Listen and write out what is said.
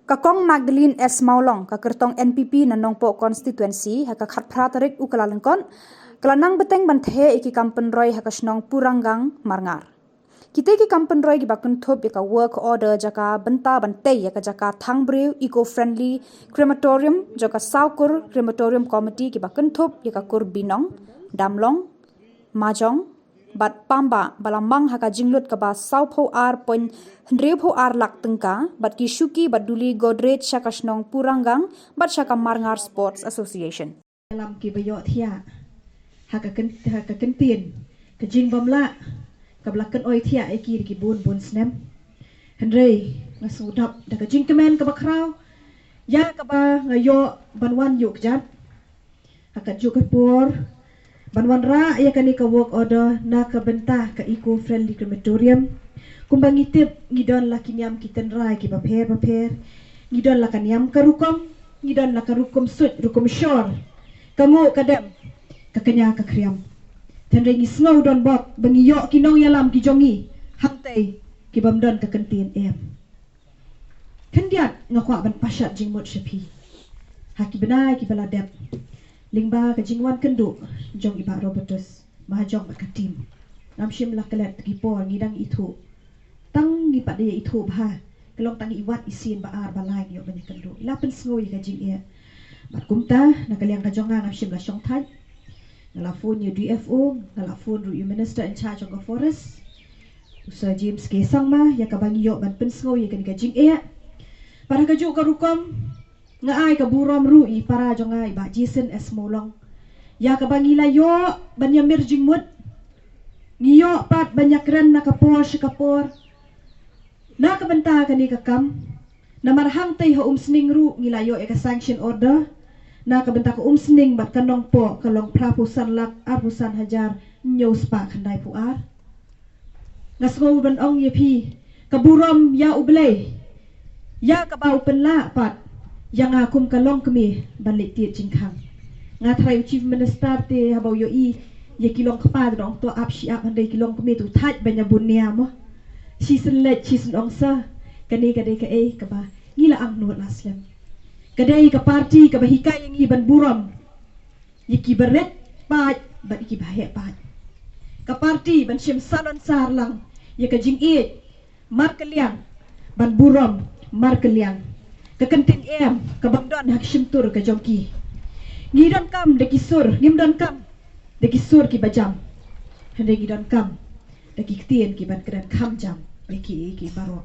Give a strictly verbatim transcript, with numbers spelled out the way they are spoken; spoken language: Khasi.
Ka Kong Magdalene S Mawlong, ka kyrtong N P P na Nongpoh Constituency, ha ka khatphra tarik u Kyllalyngkot, ka la nang bteng ban theh ïa ki kam pynroi ha ka shnong Puranggang, Marngar. Kita ki kam pynroi kiba kynthup ïa ka work order jaka bynta ban tei ïa ka jaka thang briew eco-friendly crematorium jong ka Sawkur Crematorium Committee, kiba kynthup ïa ka kur Binong, Damlong, Majong bad Pamba, ba la mang ha ka jinglut kaba sawphew ar point hynriewphew ar lak tyngka, bad ki shuki bad duli Godrej sha ka shnong Puranggang bad sha ka Marngar Sports Association. Ïalam kiba ïohthiah ha ka kyn-, ha ka kyntien ka jingbymlah kaba la kynoi thiah ïa ki da ki bun bun snem. Hynrei nga sngewdap da ka jingkmen kaba khraw ïa kaba nga ïoh ban wan ïuh kjat ha kajuh ka por ban wanrah ïa kane ka work order na ka bynta ka eco-friendly crematorium. Kumba ngi tip, ngi don la ki niam ki tynrai kiba pher ba pher, ngi don la ka niam ka rukom, ngi don la ka rukom suit rukom shor, ka nguh ka dem, ka kñia ka khriam. Hynrei ngi sngew don bok ba ngi ïoh ki nongïalam ki jong ngi hangtei kibym don ka kyntien em. Khyndiat nga kwah ban pashat jingmut sha phi ha ki bnai kiba la dep, lyngba ka jingwan kynduh jong i Bah Robertus Mahajong bad ka team. Ngam shym la klet ki por ngi dang ithuh, tang ngi pat ïa ithuh bha, ka long tang i wat i sien ba ar ba lai ngi ïoh ban ïakynduh, i la pynsngew ïa ka jingeh. Bad kumta na ka liang ka jong nga ngam shym la shongthait. Nga la phone ïa u D F O, nga la phone ruh ïa u minister in charge jong ka forest, u Sir James K Sangma, ïa kaba ngi ïoh ban pynsngew ïa kane ka jingeh. Bad ha kajuh ka rukom nga ai ka burom ruh ïa i para jong nga i Bah Jason S Mawlong, ïa kaba ngi la ïoh ban ïamir jingmut, ngi ïoh pat ban ïakren na ka por sha ka por na ka bynta kane ka kam. Namar hangtei ha Umsning ruh ngi la ïoh ïa ka sanction order na ka bynta ka Umsning bad ka Nongpoh, ka long phraphew san lak arphew san hajar hynñiew spah khyndaiphew ar. Nga sngew ban ong ïa phi, ka burom ïa U Blei ïa kaba u pynlah pat ïa nga kum ka longkmie ban leit tied jingkhang. Nga tharai u Chief Minister te haba u ïohi ïa ki longkpa te da ong to ap shi ap, hynrei ki longkmie te u thait ban ïa bun nia mo. Shisien leit shisien ong sa, kane ka dei kaei kaba ngi la angnud la slem. Ka dei ka party kaba hikai ïa ngi ban burom ïa kiba rit paid bad ïa kiba heh paid. Ka party ban shim salon sar lang ïa ka jingïeit markylliang, ban burom markylliang. Ka kyntien em kabym don ha ka shyntur ka jong ki. Ngi donkam da ki sur, ngim donkam da ki sur kiba jam, hynrei ngi donkam da ki ktien kiban kren kham jam ïa ki, ïa ki baroh.